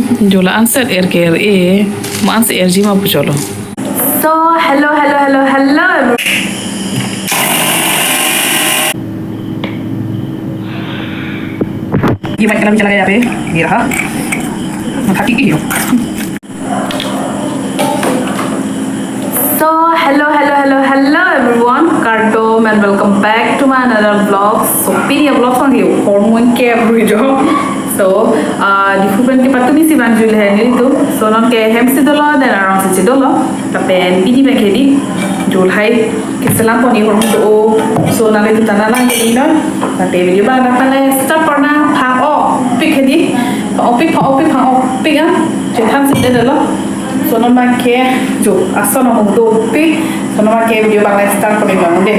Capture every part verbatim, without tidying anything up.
Jo la anset er ke er e, ma anset er ji ma pu cholo. So, hello, hello, hello, hello, everyone. ये mic connect चला गया यहाँ पे, ये रहा। हाँ, ठीक ही हो। So, hello, hello, hello, hello, everyone. Kardom and welcome back to my another vlog. So, pini vlog sang hiu hormone ke brujo. So, uh, di fupen ke patumi si ban jul hai ni tu. So, non ke hem si dolo, then arong si dolo. Lapen pini abang ke di jul hai keselam pon ni hormone tu o. So, nang itu tanah lang ke ino. Lapen video abang nak pale start pon na phang-o pik ke di. Phang-o pik, phang-o pik, phang-o pik ah. Chethan si de dolo. So non abang ke jo ason amung dopik. So non abang ke video abang start kami abang de.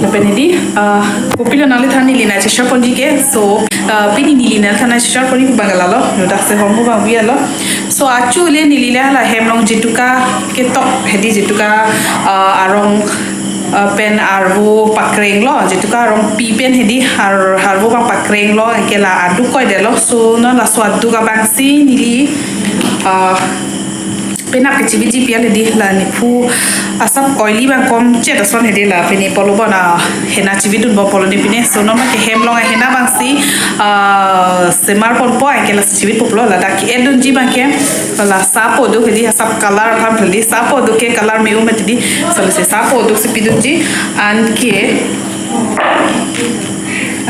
Lapen hedi, uh, kopilo nangli than neli nai cheshare ponji ke. So, uh, pini neli nangli than nai cheshare ponji abang lalo. Yo dak se hom abang bialo. So actually neli le hala hem along jetuka ketok hedi jetuka, uh, arong, uh, pen arvo pakreng lo, jetuka arongpi pen hedi har-, harvo abang pakreng lo, anke la aduk koi delo. So non laso aduk abang si neli, uh, penap kechibiji pial hedi la nephu asap oily abang kom chet ason hedi la pini polo bona henna chibidun bom pulo ne pine. So non abang ke hem along henna abang si, ah, semar ponpo anke la si chibit pulo ladak ke-edunji abang ke la sapo do hedi asap color aphan hedi sapo do ke color me-u mati di. So la si sapo do si pidunji anke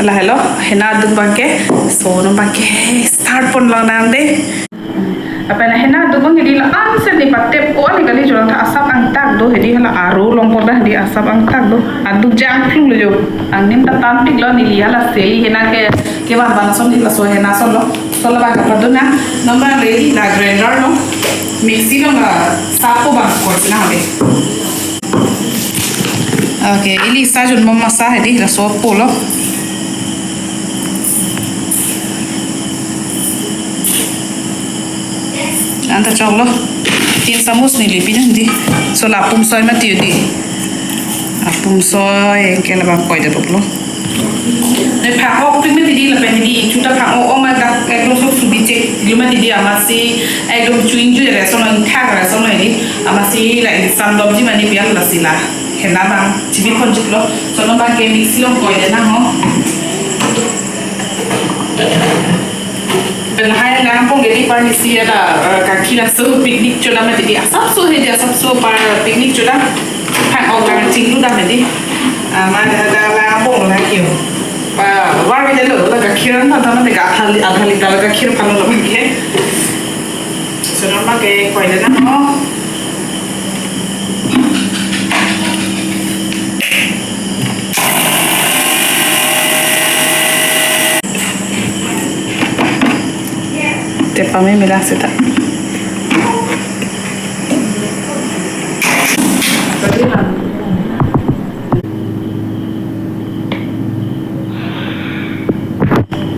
la helo henna aduk abang ke. So non abang ke start pon lang nang de. Lapen henna aduk abang ke di la anset ni patep o ani kali jo lang tha asap angtak do hedi hala aro along pon dah di asap angtak do. Aduk jang klung lo jo. Angnim ta tan tik lo neli hala seli henna ke kevan van ason di laso henna ason lo. So la abang kapadun na. Non abang ready la grinder lo. Mixie along la sapo abang koi si nang de. Okay, ili sa jun mom masa hedi laso pulo. Anta choklo. Tin samus neli pidun di. So la apum soi mati di. Apum soi anke la abang koi de pulo. Ne phang-o pik mati di lapen hedi ichu ta phang-o-o ma dak ekdom so subi chek lo mati di amatsi ekdom chuing chu re so non thak re so non di amatsi la insam dopji mani pial la si la. Henna abang chibit pon chiklo. So non abang ke mixie along koi de nang ho. Pen hai lang pon ke di parni si ada, eh, kakhir aso picnic chodam mati di asap so hedi asap so par picnic chodam. Phang-o kang chinglu dam hedi. Ah, ma ada lang pon la kio. Pa war mi de lo la kakhir an tha tha mati ka adha li-, adha liter la kakhir phan lo abang ke. So non abang ke koi de nang ho. Tepa me mila seta.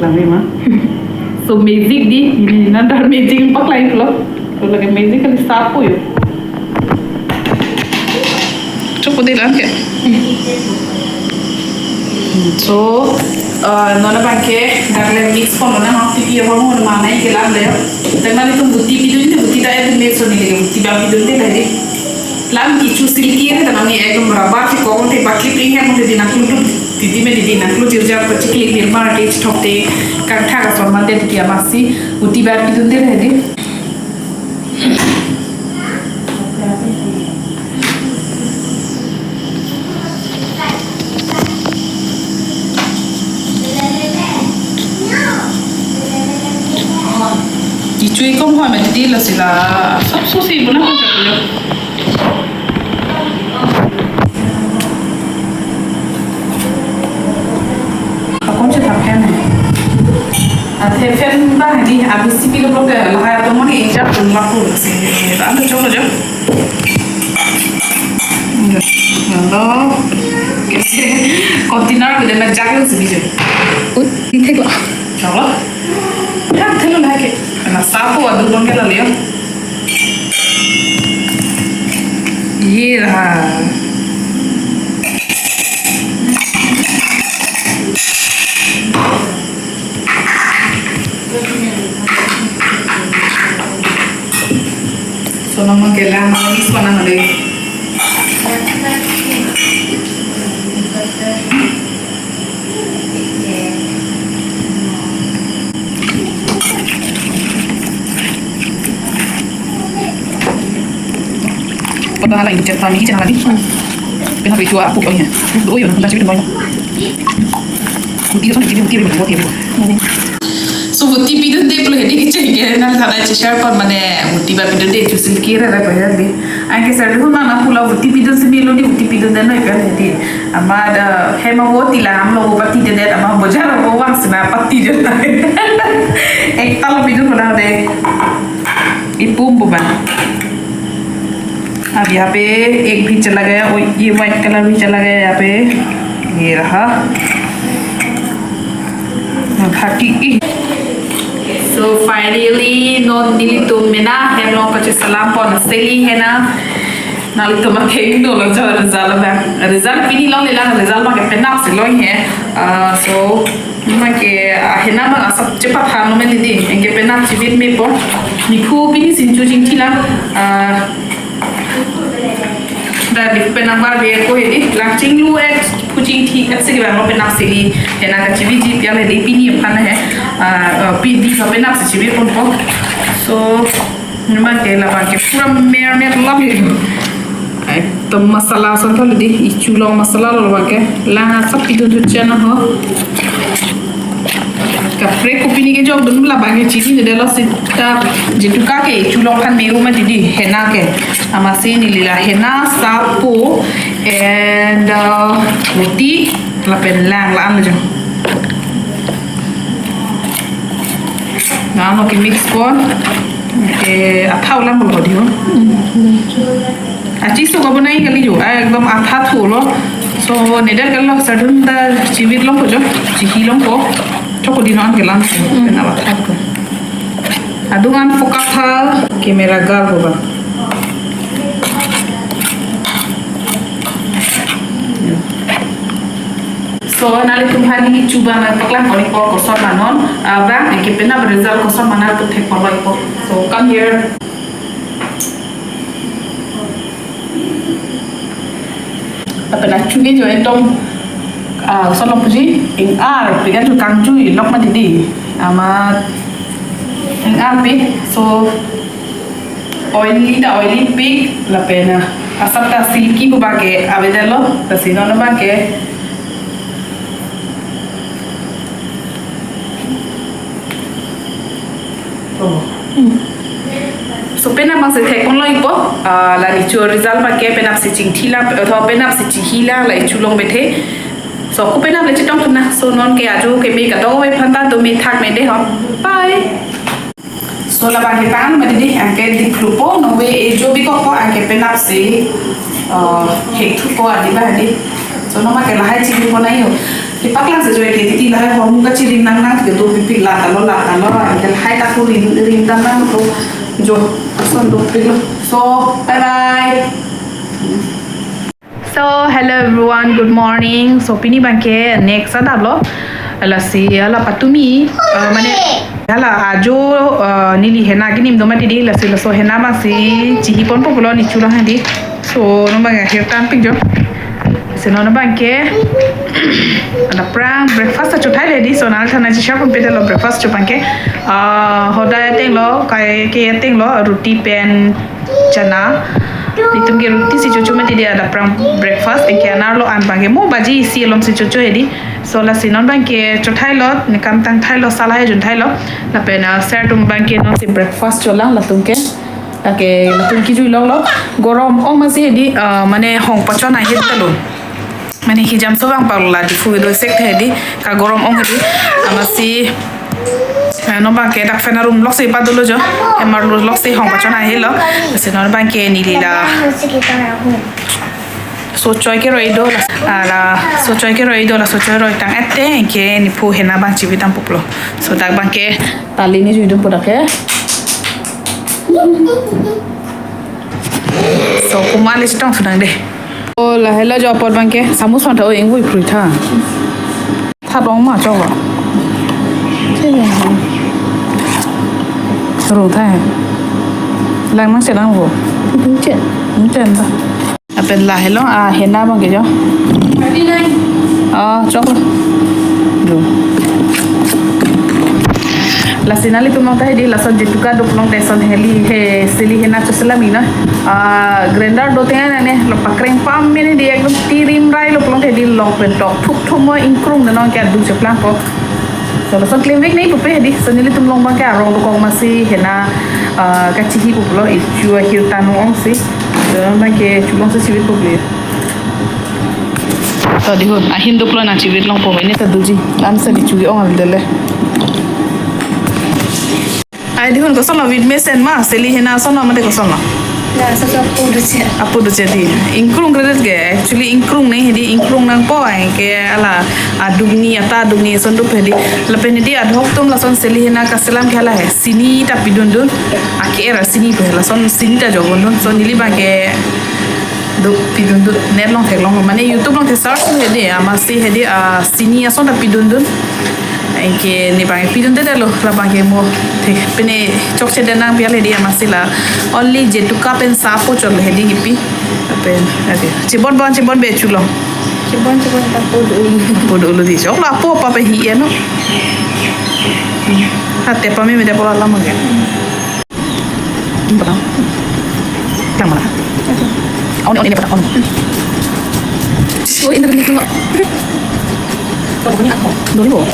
Lami ma. So magic di, ini nanti magic paklai pulo. So lake magic kali sapo yo. Cukup di lang ke. So, eh, non abang ke dak le mix pon na ha pipi hormone ma nai ke lam le. Tengah itu buti pidun ni buti ta itu mix ni le buti abang pidun de tadi. Lam kichu silky re tanam ni ekdom rubber si kong te bakit ring hem te dinang klu titi me di dinang klu jirja pachikli Nirma te chithok te kangthak ason mande titi amatsi uti bar pidun de re di. Kichu ikom hoi me di la sila sap susi buna ko chaklo. Akon si thap hem. Athe fan ba di abisi pilo bloke lahai atum mani injak pun laku si. Anu choklo jo. Hello. Container ko de ma jaklo si bijo. Ui, ini thek lo. Choklo. Ya, thelo lahai ke. Na sapo adu bang ke la liyo. Ye raha. Sono mangkelang, mix mana hade. Pada hala ini cepat ini jangan lagi. Pernah berjual aku punya. Oh iya, nanti cerita banyak. Kuti, so nanti cerita, cerita, cerita. So, kuti pidunde pulo hedi kecheng ke, nangthan ta share pon mane kuti ba pidunde chusil kire re pa hedi. Anke sir, hu mana pulo kuti pidun si melo di kuti pidunde noi pa hedi. Amat hem avo ti la, hem lo avo patidedet, amat bojar avo vang si ma patidet. Ekta lo pidun pada de. Ipum buban. अब यहाँ पे एक भी चला गया और ये white colour भी चला गया यहाँ पे। ये रहा। Haki i. So finally, non nelitum mena hem along kacheselam pon seli hena. Nanglitum akheng dolo jo result abang. Result pini longle lang, result abang ke penap si long he. Ah, so, mane ke, ah, hena abang asap chepat han lo mene di. Anke penap chivit mepo. Niphu pini sinchu jingthi lang. Ah, Da di penang bar be ko hedi, lang chinglu et, puching thi et si ke bang lo penap seli, hena kachiviji pial hedi pini aphan he, ah, ah, pini lo penap si chivi ponpo. So, mane ke labang ke pura mer mer lap he. Ai, to masala son thal di, ichu long masala lo labang ke, lang asap pidun tu chana ho. Kaprek ko pini kejok dun labang ke chinidelo seta jitu ka ke chu long phan meru ma didi hena ke. Amatsi neli la hena sapo and, uh, kuti lapen lang la-an lo jo. Nano ke mix pon. Ke athau lang lo di ho. Achi so ka bonai kali jo, ah, ekdom atha thulo. So, neder kalo, sardun ta chivit longpo jo, chihi longpo. Choko di non kelang, na ba thak ko. Adung an focus tha, camera gal ko ba. So, nanglitum aphan neli chuba nangpaklang kori po koson ma non, ah, bang, eh, ke penap result koson ma nangtum thek kori po. So, come here. Lapen achu ke jo ekdom, ah, koson lo puji, ing-arpik ajo kangjui lok ma didi. Amat ing-arpik, so oily ta oily pik, lapen, ah, asap ta silky pu abang ke avedetlo, lasi non abang ke. Oh. Hmm. So penap abang si thek ponlo ipo, ah, la nicho result abang ke penap si chingthi la, atho penap si chihi la, la ichu long bethe. So ko penap le chetong thuna. So non ke ajo ke me kadokave aphan ta do me thak me de ho. Bye. So labang ke pan ma didi, anke di klupo, no we e jo bi ko ko, anke penap si, ah, hek thu ko adi ba di. So non ma ke lahai chili ko nai ho. Kepaklang si jo ke titi lahai hormu kachirim nang nang ke dopikpik la ta lo la ta lo, anke lahai ta ko rim rim ta nang ko jo son dopik lo. So bye bye. So hello everyone, good morning. So pini abang ke next adap lo. Lasi hala patumi, ah, mane hala ajo, ah, neli hena kinim do ma didi, lasi laso hena abang si chihi ponpo pulo nichu lang hadi. So non abang akhir tampik jo. Si non abang ke ada prang breakfast ta chothai le di, so nangthan ta cheshare ponpe detlo breakfast cho abang ke. Ah, hodai ateng lo, kai ke ateng lo, roti pen chana. Netum ke roti si chocho ma didi, ada prang breakfast, anke anerlo an abang ke mo baji isi alom si chocho hedi. So lasi non abang ke chothai lo, ne kam tangthai lo, sala he junthai lo. Lapen, ah, sir atum abang ke non si breakfast cholang latum ke. Lake latum kijui longlo. Gorom ong ma si hedi, ah, mane hong pachon ahit ta lo. Mane hijam so abang palo la di fu do sek the di, kagorom ong hedi. Amatsi, eh, non abang ke dak fan room lok si padolo jo. Hem arlo lok si hong pachon ahelo. Si non abang ke neli la so choi keroi do la, ah, la so choi keroi do la, so choi roi tang ete ke niphu hena abang chibi tang puplo. So dak abang ke tali ni jui dum pu dak ke. So kumale chetong sudang de. Oh, lahelo jo apot abang ke, samus phan tha o, ingvoi phrui tha. Tha dong ma chok lo. Rung tha he. Lang nang sedang bo. Chen. Chen ta. Lapen lahelo, ah, henna abang ke jo. Thirty nine. Ah, chok. Jo. Lasi nanglitum ta hedi lason Jetuka do pulote lason heli he sili henna choselam ina. Ah, grinder do tenga ne lo pakreng pame ne di ekdom tirim rai lo pulote hedi long pen tok thuk thuk mo ingkrung na nong ke adu cheplang ko. So, lason klemvek nangji pupe hedi. So, nelitum along abang ke arong dokok amatsi henna, ah, kachihi pulo, ichu ahir tanong ongsi. So, abang ke chulongsi chivit puple. To dihun, ahin doklo nang chivit longpo, ini ta doji. Lam sa di chuji ong aldele. Ai dihun, kosonlo vit mesen ma, sili henna kosonlo mate kosonlo. Ya, sa sa apo doche. Apo doche di. Ingkrung kre det ke, actually ingkrung ne hedi, ingkrung nangpo ai ke hala aduk ni, ata aduk ni ason do hedi. Lapen hedi adhok atum lason sili henna kaselam ke hala he. Sini ta pidundun. Ake era sini pe lason sini ta jogondun. So neli abang ke do pidundun, net along theklong. Mane YouTube along the search hedi, amatsi hedi, ah, sini ason ta pidundun. Anke ne abang pidunde detlo, labang ke mo. Te, pine chokche den nang bial hedi amatsi la. Only Jetuka pen sapo cholo hedi kipi. Pen, ade. Chibon bon, chibon be chulo. Chibon, chibon ta apo do-olo. Apo do-olo di. Choklo apo apa pe hi ya no. Ate pame me de pola lama ke. Tang mana? On, on, ini pada on. Oh, ini pada on. Dolibo.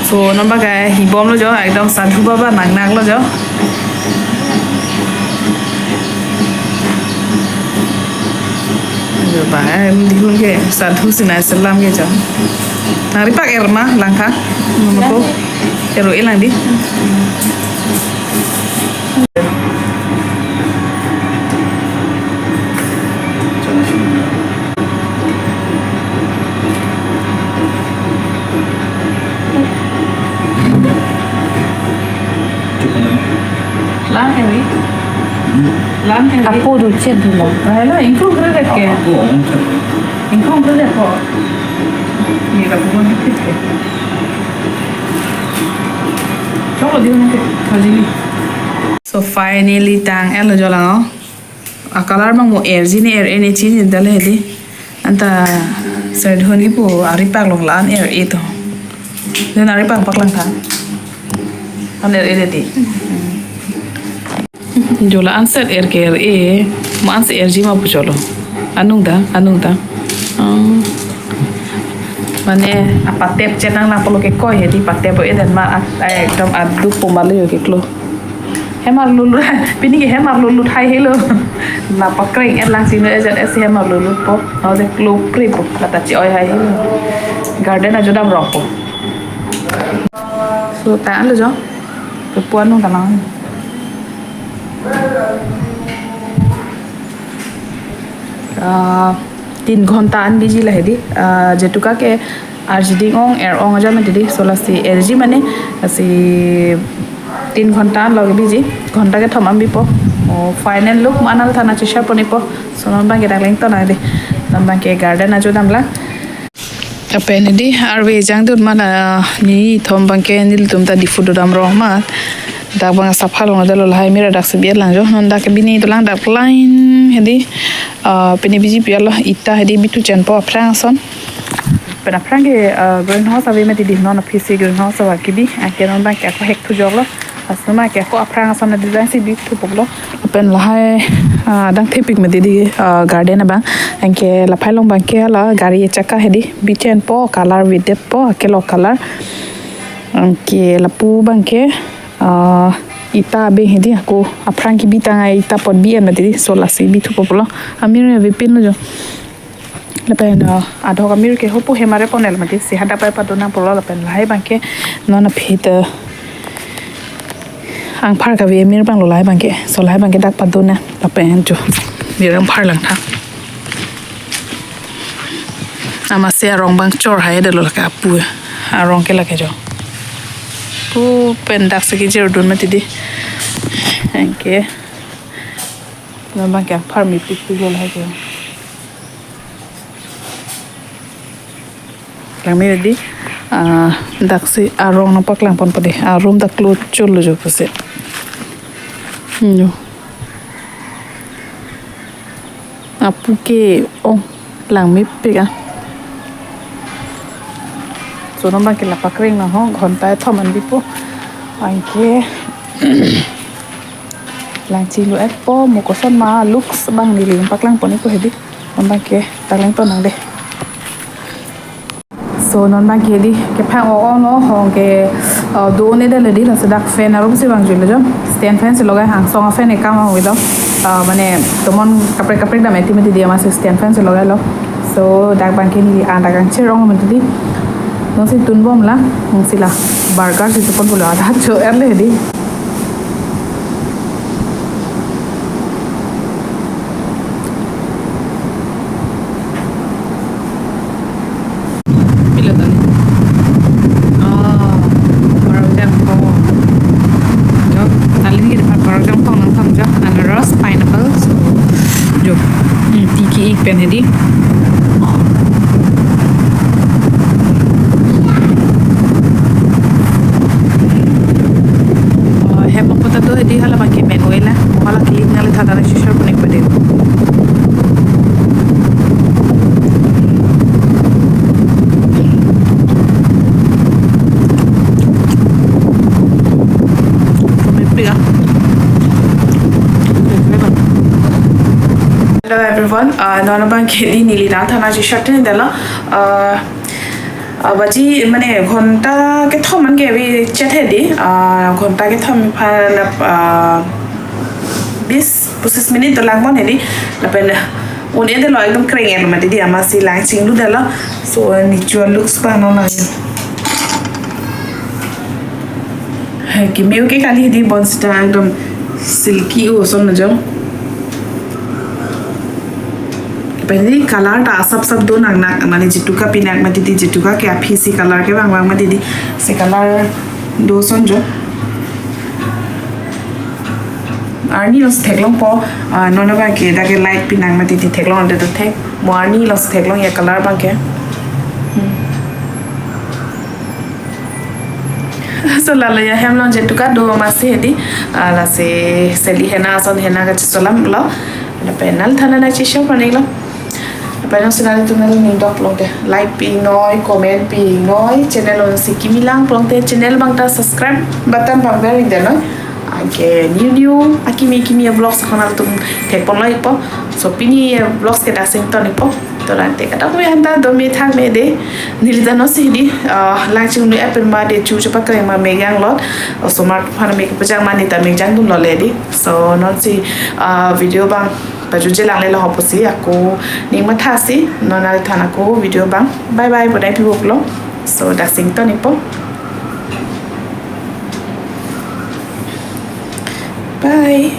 So, non abang ke hibomlo jo, ekdom sadhu baba nang nanglo jo. Jo abang, em, dihun ke sadhu sinai selam ke jo. Nang ripak er ma langtha. Mama ko ero elang di. Lang eri. Lang eri. Apo doche dolo. Lahelo, ingkrung kre det ke. Ingkrung kre det ko. Ni ka bukan dikit ke. Choklo dihun ke. Hajili. So finally tang-etlo jo lang o. A color abang mo er ji ne er-e ne chini dale hedi. Anta serdhon kipu aripak along la-an er-e to. Dun aripak paklang tha. An er-e de di. Jo la-an set er ke er-e, mo an set er ji ma pu cholo. Anung ta, anung ta. Oh. Mane apatep chenang lang pulo ke koi hedi patep o eden ma a, a, ekdom aduk po mali yo ke klo. Hemar lulu, pini ke hemar lulu thai helo. Na pakreng et lang sino ejen esi hemar lulu po. Nang de klo pri po, lata chi-oi hai helo. Garden ajo dam rok po. So, ta lo jo. Kepuan nung talang. Ah, tin ghonta an biji la hedi. Ah, Jetuka ke arjiding ong, er ong aja mati di. So lasi er ji mane, lasi tin ghonta an lo ke biji. Ghonta kethom an bipo. O final look mo anal thana chishar ponipo. So non abang ke dak leng to na di. Non abang ke garden ajo dam lang. Lapen hedi arve jangdut mana nithom abang ke nelitum ta Diphu dodam rong ma. Dak abang sapha long adalo lahai mira dak sebiat lang jo. Non dak ke bini dolang dak line hedi, ah, pini biji pi alo ita hedi bithu chenpo aphrang ason. Pen aphrang ke, ah, greenhouse ave mati di non aphi si greenhouse ava kibi. Anke non abang ke ako hek thu joklo. Asoma ke ako aphrang ason na design si bithu poklo. Pen lahai, ah, dang thepik mati di, ah, garden abang. Anke laphai along abang ke la gari chakka hedi. Bichenpo color videtpo akelo color. Anke lapu abang ke, ah, ita abeng hedi ako aphrang kibi tang ai ita pot bi an mati di. So lasi bithu poklo. Amir ne vipin lo jo. Lapen, ah, adhok amir ke hopu hemare ponel mati si hadak pai padun nang pulo lapen lahai abang ke non aphi ta angphar kave amir abang lo lahai abang ke. So lahai abang ke dak padun nang lapen jo. Mir angphar lang tha. Amatsi arong abang chor hai dalo lake apu. Arong ke lake jo. Pu pen dak si kejir dun mati di. Anke. Non abang ke angphar mepik pu lo lahai ke. Lang mati di, ah, dak si arong nangpaklang ponpo di, ah, room dak klo chul lo jo pusi. Hmm, jo. Apu ke, oh, langmepik ah. So non abang ke la pakreng nang ho, ghonta kethom an bipo. Anke lang chinglu-etpo, mo koson ma looks abang neli paklang pon-ikpo hedi. Non abang ke ta langton nang dei. So non abang ke hedi, kephang o-ong lo, hong ke, uh, do-un-edetlo hedi, laso dak fan arum si vangjuilo jo. Stand fan si logai, hangsong a-fan ekam ahoi lo. Uh, mane tomon kaprek kaprek dam eti mati hedi, amatsi stand fan si logailo. So dak abang ke neli an dak angchir ong mati hedi. Non si tunbomlang, non si la burger si chepon pulo, adak cho-erle hedi. Pilo tali. Oh, borok jangpho. Jo, talin giri pa borok jangpho nangthom jo. Anaros, pineapple, so, jo. Hmm, tiki ik pen hedi. Oh, hem potato hedi hala abang ke men oila. Hala kilik nangli thadak nangcheshare pon-ik pade. Hello everyone, uh, non abang ke hedi neli nangthan nangcheshare tin delo. Uh, uh, baji mane ghonta kethom an ke avi chet hedi, uh, ghonta kethom aphan, uh, bis pochis minute do langpon hedi, lapen un-edetlo, ekdom kreng-etlo mati hedi, amatsi lang chingludetlo. So, neli cho looks abang non nang. Hai, kimiu ke kali hedi bonsita ekdom silky oson jo. Lapen hedi color ta asap sap do nang nang, mane jituka pinak mati hedi, jituka ke aphi si color kevang vang mati hedi, si color do oson jo. Arni alongsi theklongpo, ah, non abang ke dak ke light pinak mati hedi theklongdet thek. Mo arni alongsi theklong ya color abang ke. Hmm. So lalo ya hem along jituka do amatsi hedi, ah, lasi seli henna ason henna kachesolamlo. Lapen nangli than nangcheshare pon-iklo. Lapen non si nanglitum nangning dok pulote like pi noi, comment pi noi, channel alongsi kimi lang pulote channel abang ta subscribe button abang ber-ik dei noi. Anke new new akimi kimi vlogs ako nangtum thekponlo-ikpo. So pini vlogs ke dak si ington-ikpo. To rante kadokave aphanta do me thak me dei. Neli ta non si hedi, ah, lang chinglu-et pen ma dei, chu chepakreng ma mek janglot. Osomar aphan mek pejang ma neli ta mek jangdunlo hedi. So non si, ah, video abang pajutje langlelo ho pusi ako ning mathasi, non nangli than ako video abang. Bye bye, bonai pivoklo. So dak si ington-ikpo. Bye.